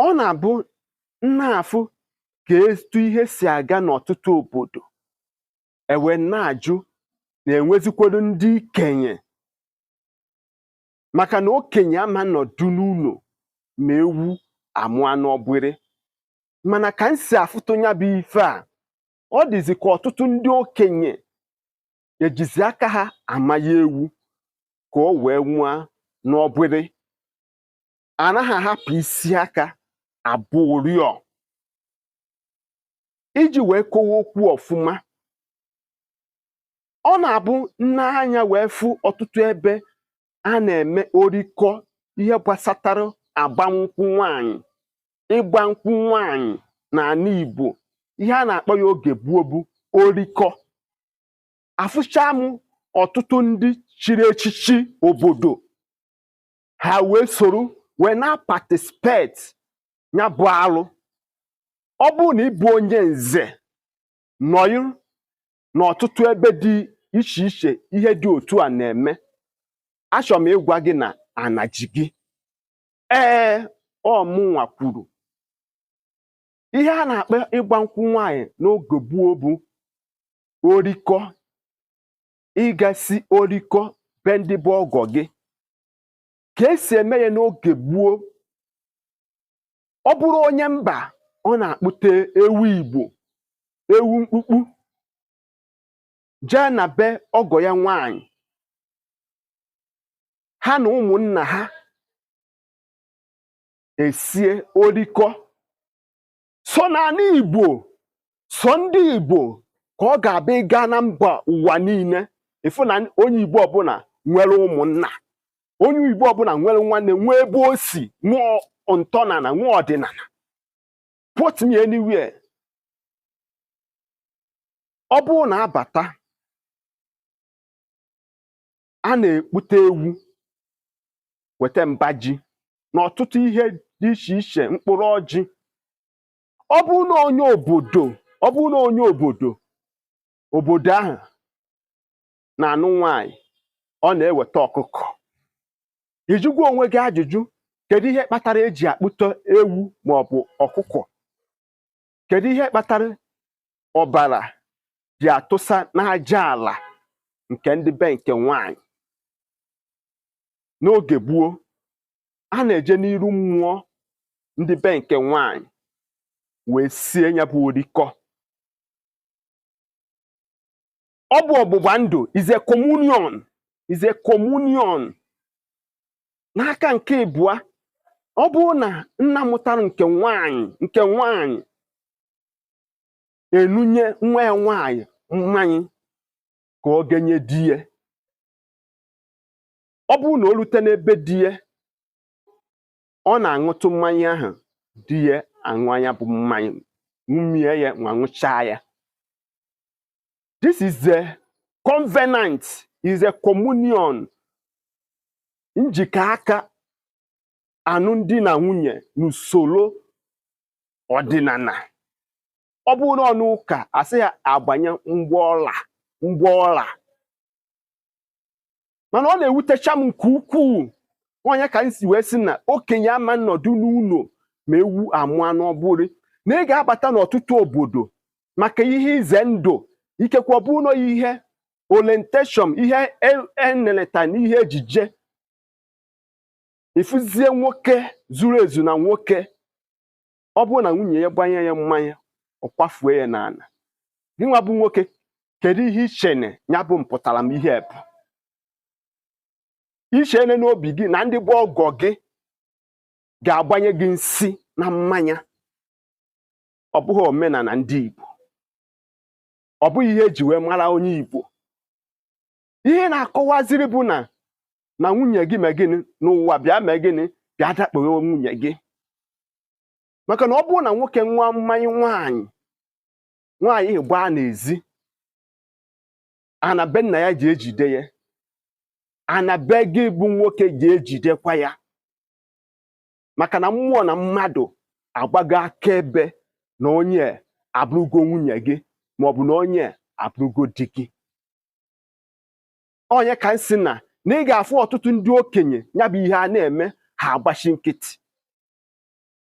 Ọ na-abụ m na-afụ ka etu ihe si aga n'ọtụtụ obodo, ewe na-ajụ na-enwezikwado ndị ikenye, maka na okenye ama nọdụ n'ụlọ ma ewu amụọ n'ọgbịrị. Mana ka m si afụtụ ya bụ ife a, ọ dịzị ka ọtụtụ ndị okenye ejizi aka ha amanye ewu ka o wee nwụọ n'ọgbịrị. Anaghị ahapụ isi aka abụ ụrịọ. Iji wee kọwaa okwu ọfụma, ọ na-abụ nne anya wee fụ ọtụtụ ebe a na-eme orikọ, ihe gbasatara agbamnkwụ nwaanyị, ịgba nkwụ nwaanyị n'ala Igbo, ihe a na-akpọ ya oge gboo bụ orikọ. Afụcha m ọtụtụ ndị chiri echichi obodo ha wee soro wee na-participate ya bụ alụ. Ọ bụrụ na ị bụ onye nze nọyụ n'ọtụtụ ebe dị iche iche ihe dị otu a na-eme, achọrọ m ịgwa gị na ana ji gị. Ee, ọ mụnwa kwuru ihe a na-akpọ ịgba nkwụ nwaanyị n'oge gboo bụ orikọ. Ịgasi orikọ be ndị bụ ọgọ gị, ka esi eme ya n'oge gboo, ọ bụrụ onye mba, ọ na-akpụte ewu Igbo, ewu mkpukpu, jee na be ọgọ ya nwaanyị, ha na ụmụnna ha esie orikọ. So n'ala Igbo, so ndị Igbo ka ọ ga-abịa. Ịga na mba ụwa niile, ịfụ na onye Igbo ọbụla nwere ụmụnna, onye Igbo ọbụla nwere nwanne, nwee ebe o si, nwee ntọnala, nwee ọdịnala. Put me anywhere, ọ bụrụ na abata, a na-ekpute ewu, weta mba ji na ọtụtụ ihe dị iche iche, mkpụrụ ọjị. Ọ bụrụ na onye obodo, ọ bụrụ na onye obodo ahụ na-anụ nwaanyị, ọ na-eweta ọkụkọ. Ijụgwa onwe gị ajụjụ, kedu ihe kpatara eji akpụta ewu maọbụ ọkụkọ? Kedu ihe kpatara ọbara ji atụsa n'aja ala nke ndị be nke nwaanyị? N'oge gboo, a na-eje n'iru mmụọ ndị be nke nwaanyị wee sie ya bụ orikọ. Ọ bụ ọgbụgba ndụ, is a communion, is a communion. N'aka nke ịbụa, ọ bụrụ na nna mụtara nke nwaanyị enunye nwa ya nwaanyị mmanya ka ọ genye di ya, ọ bụrụ na o rute n'ebe di ya, ọ na-aṅụtụ mmanya ahụ, di ya aṅụ anya bụ mmanya, ṅụmie ya ma ṅụchaa ya. This is the covenant, is a communion, njikọ aka alụmdi na nwunye n'usoro ọdịnala. Ọ bụrụ na ọnụ ụka, asị ya agbanye ngwa ọla ngwa ọla. Mana ọ na-ewutecha m nke ukwuu, onye ka m si wee sị na okenye ama nnọdụ n'ụlọ ma ewu amụọ n'ọbụrụ na ị ga-abata n'ọtụtụ obodo maka ihe ize ndụ. Ikekwe ọ bụrụ na ihe orientation, ihe eneleta n'ihe ejije, ịfụzie nwoke zuru ezu na nwoke, ọ bụrụ na nwunye ya gbanye ya mmanya, ọ kwafue ya n'ala. Gị nwa bụ nwoke, kedu ihe ichene ya bụ mpụtara m ihe bụ ichene n'obi gị na ndị bụ ọgọ gị ga-agbanye gị nsị na mmanya? Ọ bụghị omenala ndị Igbo, ọ bụghị ihe eji wee mara onye Igbo. Ihe na-akọwaziri bụ na nwunye gị mee gịnị n'ụwa, bịa mee gịnị, bịa dakporo nwunye gị. Maka na ọ bụrụ na nwoke nwa mmanya nwaanyị, nwaanyị gbaa n'ezi, ana be nna ya ji ejide ya, ana be gị bụ nwoke ji ejidekwa ya, maka na mmụọ na mmadụ agbago akaebe na onye abụrụgo nwunye gị, maọbụ na onye abụrụgo di gị. Onye ka m sị na ị ga-afụ ọtụtụ ndị okenye, ya bụ ihe a na-eme, ha agbachi nkịtị.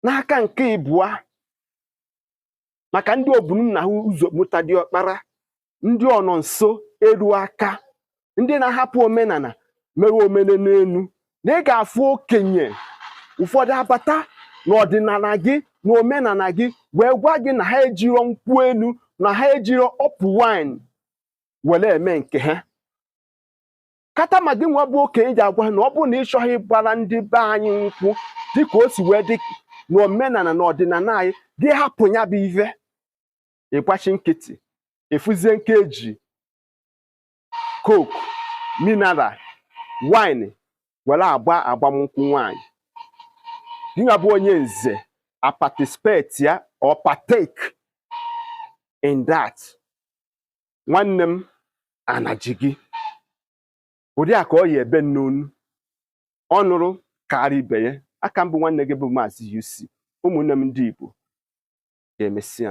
N'aka nke ịbụa, maka ndị obunu nna ha ụzọ mụta diọkpara, ndị ọnọ nso eru aka, ndị na-ahapụ omenala mere omene n'elu, na ị ga-afụ okenye ụfọdụ abata n'ọdịnala gị na omenala gị wee gwa gị na ha ejiro nkwụ elu, na ha ejiro ọpụ wine were eme nke ha. Kata ma gị nwa bụ okenye ji agwa ha na ọ bụrụ na ị chọghị ịgbara ndị be anyị nkwụ dịka o si wee dị n'omenala na ọdịnala anyị, gị hapụ ya bụ ife. Ịgbachi nkịtị, efuzie nke eji Coke, mineral, wine were agba agbamnkwụ nwaanyị. Gị nwa bụ onye nze a participate ya or partake in that, nwanne m, anaji gị ụdị a ka ọ yi ebe nnonu ọ nụrụ karịa ibe ya. Aka mbụ, nwanne gị bụ Maazị UC. Ụmụnne m ndị Igbo, ga-emesịa.